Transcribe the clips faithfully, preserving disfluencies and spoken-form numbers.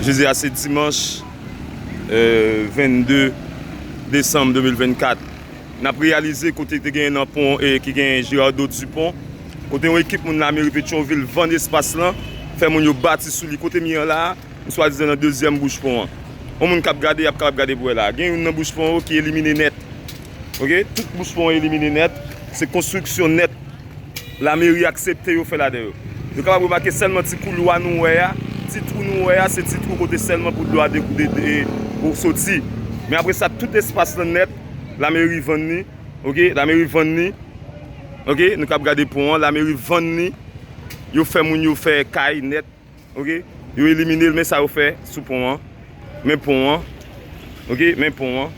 Jodi a se dimanch, euh, vennde desanm de mil vennkat. N ap reyalize kote te genyen nan pon, e ki genyen Gerardo Dupont, kote yon ekip moun lameri Petyonvil vann espas lan, fè moun yo bati sou li. Kote m ye an la a, m swadizan nan dezyèm bouch pon an. Yon moun k ap gade, y ap kapab gade pou wè la. Gen youn nan bouch pon yo ki elimine nèt. Oke? Tout bouch pon an elimine nèt. Se konstriksyon nèt lameri aksepte yo fè ladan yo. Nou kapab remake sèlman ti koulwa nou wè a, ti twou nou wè a, se ti twou kote sèlman pou dlo a de, de, de, pou soti. Men apre sa, tout espas lan nèt, lameri vann li, oke? Lameri vann li, oke? Nou kab gade pon an, lameri vann li, yo fè moun yo fè kay nèt, oke? Yo elimine l, men sa yo fè sou pon an. Men pon an. Oke, men pon an.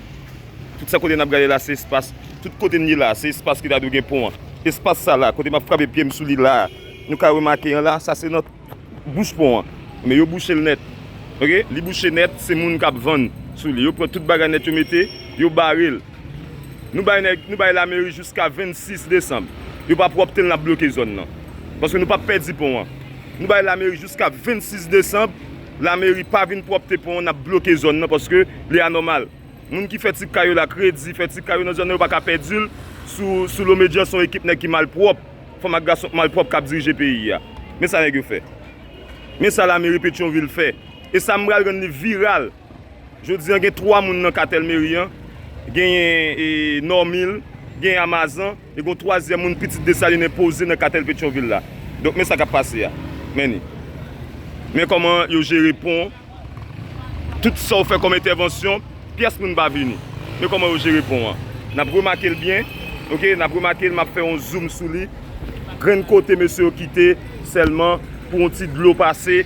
Tout sa kote n ap gade la, se espas. Tout kote n ye la, se espas ki ta dwe gen pon an. Espas sa la, kote m ap frape pye m sou li la, nou ka remake an la, sa se nan bouch pon an. Men yo bouche l nèt. Oke, li bouche nèt, se moun k ap vann sou li. Yo pran tout bagay nèt, yo mete, yo bare l. Nou bay nèg, nou bay lameri jiska vennsis desanm. Yo pa pwòpte l, n ap bloke zòn nan. Paske nou p ap pèdi pon an. Nou bay lameri jiska vennsis desanm. Lameri pa vin pwòpte pon an, n ap bloke zòn nan paske li anòmal. Moun ki fè ti kay yo la kredi, fè ti kay yo nan zòn nan, yo pa ka pèdi l sou, sou Lomedjan, se yon ekip nèg ki malpwòp. Fanm ak gason malpwòp k ap dirije peyi a. Men sa nèg yo fè. Men sa lameri Petyonvil fè. E sa m pral rann li viral. Jodi an gen twa moun nan katèl meri an. Genyen, e, Nòmil, genyen Amazan, e gen yon twazyèm moun pitit Desalin enpoze nan katèl Petyonvil la. Donk, men sa k ap pase a. Men ni. Men kòman yo jere pon. Tout sa w fè kòm entèvansyon, pyès moun pa vini. Men kòman yo jere pon an. N ap remake l byen, oke? N ap remake l, m ap fè yon zoom sou li. Grenn kote mesye yo kite sèlman pou yon ti dlo pase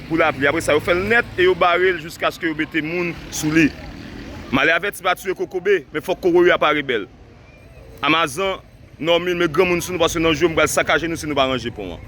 pou lapli. Apre sa, yo fè l nèt e yo bare l jiskaske yo mete moun sou li. Malè avèti pa tiye kokobe, men fòk kokobe a pare bèl. Amazan, Nòmil, met granmoun sou nou, paske nan jou yo m pral sakaje nou si nou pa ranje pon an.